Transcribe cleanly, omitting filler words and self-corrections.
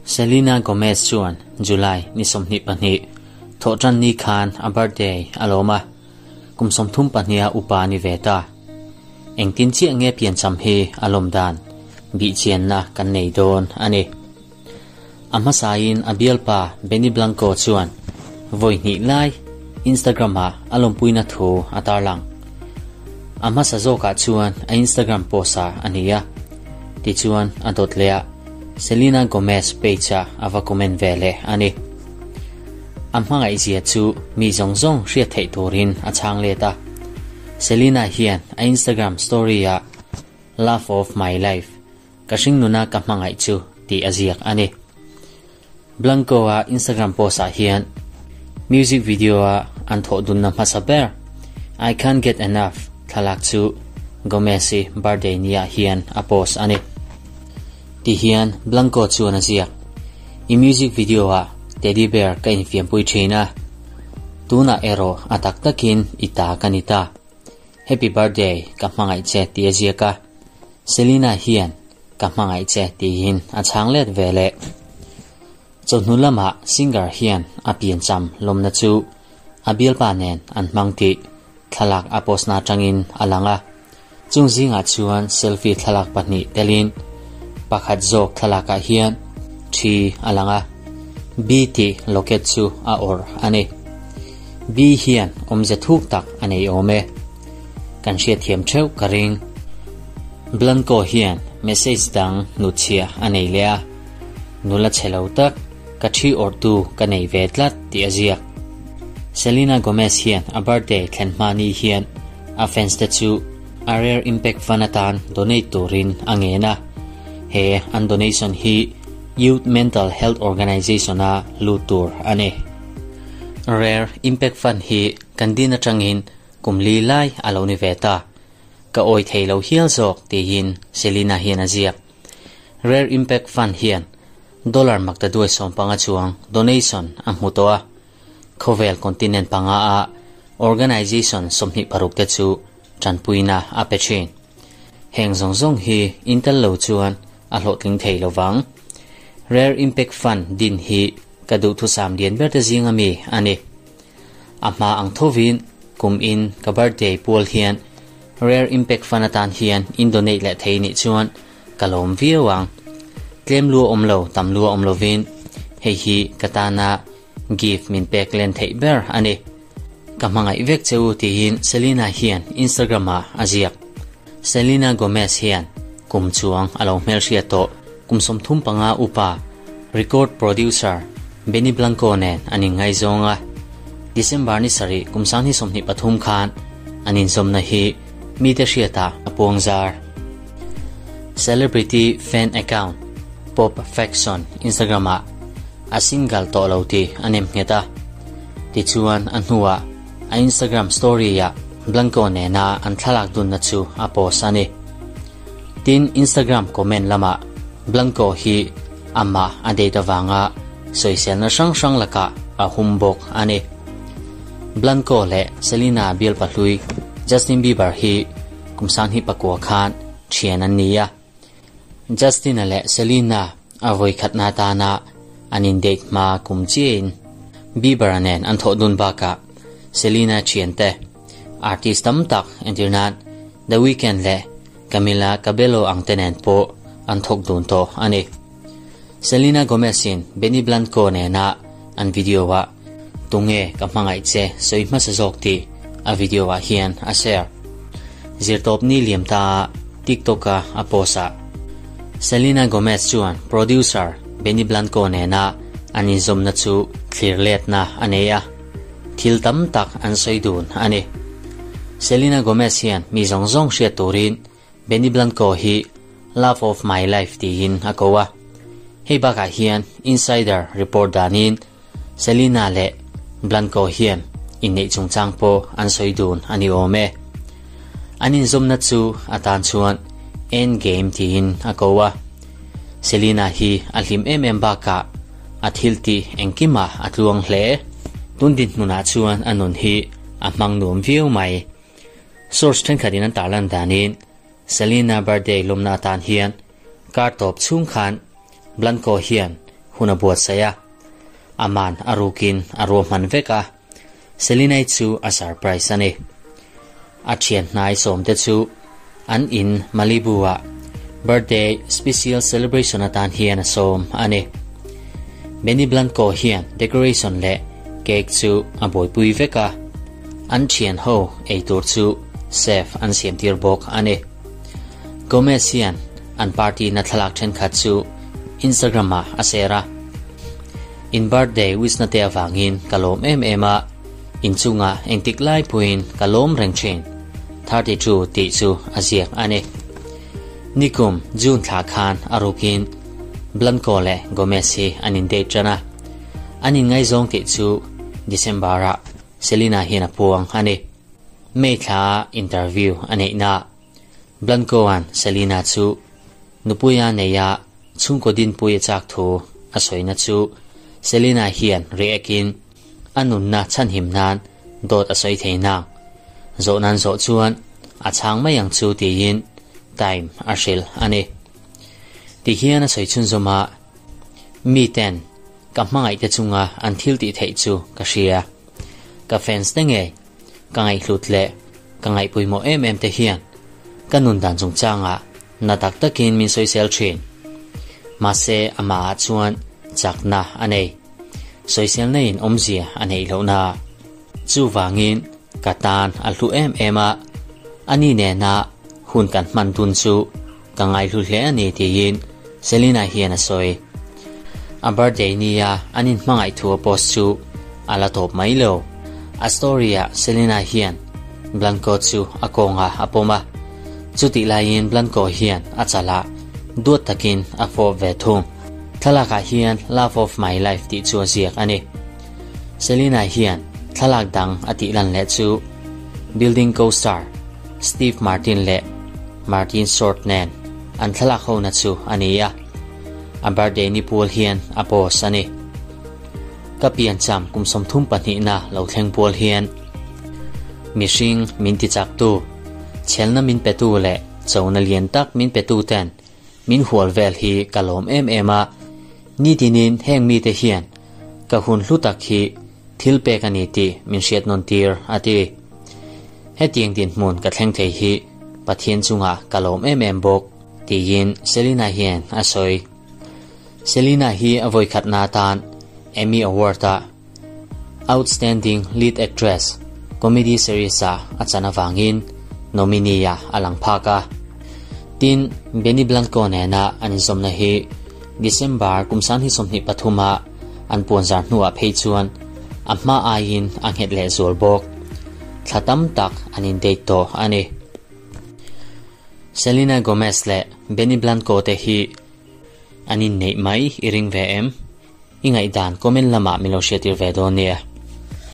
Selena Gomez chuan July ni 22 Thawhṭanni khan a birthday a lawm a, kum 32 a upa a ni ve ta. Engtin chiah nge piancham hi a lawm dan bihchianna kan nei dawn a ni. A hmasain a bialpa Benny Blanco chuan vawi hnih lai Instagram-ah a lawmpuina thu a tarlang. A hmasa zawkah chuan a Instagram post-ah a ni a, tichuan a dawt leh a Selena Gomez page-ah a va comment ve leh a ni. A hmangaihzia chu mi zawng zawng hriat theih turin a chhang let a. Selena hian a Instagram story-ah Love of my life, ka hringnuna ka hmangaih chu tih a ziak a ni. Blanco-a Instagram post-ah hian music video-a an thawh dunna hmasa ber I can't get enough thlalak chu Gomez-i birthday ni-ah hian a post a ni. Ti hian Blanco chuan a ziak, I music video-ah teddy bear ka infiampui thin a, tunah erawh a tak takin i ta ka ni ta. Happy birthday ka hmangaih che ti a ziak a, Selena hian ka hmangaih che tiin a chhang let ve leh. Chawhnu lamah singer hian a piancham lawmna chu a bialpa nen an hmang tih thlalak a post na atangin a lang a. Chung zingah chuan selfie thlalak pahnih telin pakhat zawk thlalakah hian thi a lang a, B tih locket chu a awrh a ni. B hian awmze thuk tak a nei awm e. Kan hriatthiam theuh ka ring. Blanco hian message dang hnutchhiah a nei leh a, nula chhe lo tak ka thi awrhtu ka nei ve tlat tih a ziak. Selena Gomez hian a birthday thlen hma ni hian a fans te chu a Rare Impact Fund atan donate turin a ngen a, he an donation hi Youth Mental Health Organization a lut tur a ni. Rare Impact Fund hi kan din atangin kum li lai a lo ni ve ta. Ka awi thei lo hial zawk tiin Selena hian a ziak. Rare Impact Fund hian dollar maktaduai 15 chuang donation a hmu tawh a. Khawvel continent panga a organization 26 te chu tanpuina a pe thin. Heng zawng zawng hi intel lo chuan a hlawhtling thei lovang. Rare Impact Fund din hi ka duhthusam lian ber te zinga mi a ni. A hma ang thovin kum in ka birthday pual hian Rare Impact Fund atan hian in donate leh thei nih chuan ka lawm viau ang. Tlem lua awm lo tam lua awm lovin hei hi ka tana gift min pek len theih ber a ni. Ka hmangaih vek che u tiin Selena hian Instagram ah a ziak. Selena Gomez hian kum chuang a lo hmelhriat tawh kum 35 upa record producer Benny Blanco nen an inngaizawng a. December ni sarih kum 2023 khan an inzawmna hi mite hriatah a puangzar. Celebrity fan account Pop Faction Instagram ah a single tawh lo tih a nem nghet a. Tichuan a hnuah a Instagram story ah Blanco nena an thlalak dunna chu a post a ni. Tin Instagram comment lamah Blanco hi amah a date avanga sawiselna hrang hrang lakah a hum bawk a ni. Blanco leh Selena bialpa hlui Justin Bieber hi kum 2009 khan thian an ni a. Justin-a leh Selena a vawi khatna atana an in-date hma kum chiahin Bieber-a nen an thawh dun bakah Selena thiante artist tam tak entir nan The Weeknd leh Camila Cabello ang te nen pawh an thawk dun tawh a ni. Selena Gomez-in Benny Blanco nena an video-ah Tunge ka hmangaih che sawi hmasa zawk tih a video-ah hian a share. Zirtawpni liam ta a TikTok-a a post-ah Selena Gomez chuan producer Benny Blanco nena an inzawmna chu thlir letna a nei a, thil tam tak an sawi dun a ni. Selena Gomez hian mi zawng zawng hriat turin Benny Blanco hi Love of my life tiin a ko a. Hei bakah hian Insider report danin Selena leh Blanco hian inneih chungchang pawh an sawi dun a ni awm e. An inzawmna chu a tan chuan End game tiin a ko a. Selena hi a hlim em em bakah a thil tih engkimah a tluang hle. Tun dinhmunah chuan a nun hi a hmang nuam viau mai. Source thenkhatin an tarlan danin Selena birthday lawmna atan hian. Kar tawp chhung khan Blanco hian hun a buatsaih a, aman a rukin a ruahman vek a, Selena-i chu a surprise a ni. A thian hnai sawmte chu an in Malibu-ah birthday special celebration atan hian a sawm a ni. Benny Blanco hian decoration leh cake chu a buaipui vek a, an thian ho eitur chu chef an siamtir bawk a ni. Gomez hian an party na thlalak thenkhat chu Instagram ah a share a. In birthday wish na te avangin ka lawm em em a, inchungah engtik lai pawhin ka lawm reng thin, 32 tih chu a ziak a ni. Nikum June thla khan a rukin Blanco leh Gomez hi an in date tan a, an inngaizawng tih chu December ah Selena hian a puang a ni. May thla interview a neihna Blanco-a'n Selena chu nupuia neia chhungkaw dinpui a chak thu a sawina chu Selena hian react-in a nunna chhanhim nan dawt a sawi thei nang. Zawh nan zawh chuan a chhang mai ang chu tiin Time a hrilh a ni. Tihian a sawi chhunzawm a, Miten ka hmangaihte chunga an thil tih theih chu ka hria. Ka fans te ngei ka ngaihhlut leh ka ngaihpuimawh em em te hian ka nun dan chungchangah na tak takin min sawisel thin. Mahse amahah chuan chakna a nei. Sawiselna in awmzia a neih lohna. Chuvangin ka tan a hlu em em a, ani nena hun kan hman dun chu ka ngaihlu hle a ni tiin Selena hian a sawi. A birthday nia an inhmangaih thu a post chu a la tawp mai lo. A story ah Selena hian Blanco chu a kawngah a pawm a, chutih laiin Blanco hian a chalah duat takin a fawp ve thung. Thlalakah hian Love of my life tih chu a ziak a ni. Selena hian thlalak dang a tih lan leh chu Building co-star Steve Martin leh Martin Short nen an thlalak hona chu a ni a. A birthday ni pual hian a post a ni. Ka piancham kum 32 na lo thleng pual hian mihring min tichak tu, chhelna min petu leh chona lian tak min petu ten min hual vel hi ka lawm em em a, nitinin heng mite hian ka hun hlu tak hi thil pek a ni tih min hriat nawn tir a ti. Hetiang dinhmun ka thleng thei hi Pathian chungah ka lawm em em bawk tiin Selena hian a sawi. Selena hi a vawikhatna atan Emmy Award-ah Outstanding Lead Actress, Comedy Series-ah a chan avangin nominee-ah a lang phak a. Tin, Benny Blanco nena an inzawmna hi December kum 2023-ah an puanzar hnuah phei chuan a hma aiin a nghet leh zual bawk. Thla tam tak an in-date tawh a ni. Selena Gomez leh Benny Blanco te hi an inneih mai i ring ve em? I ngaihdan comment lamah min lo hriattir ve dawn nia.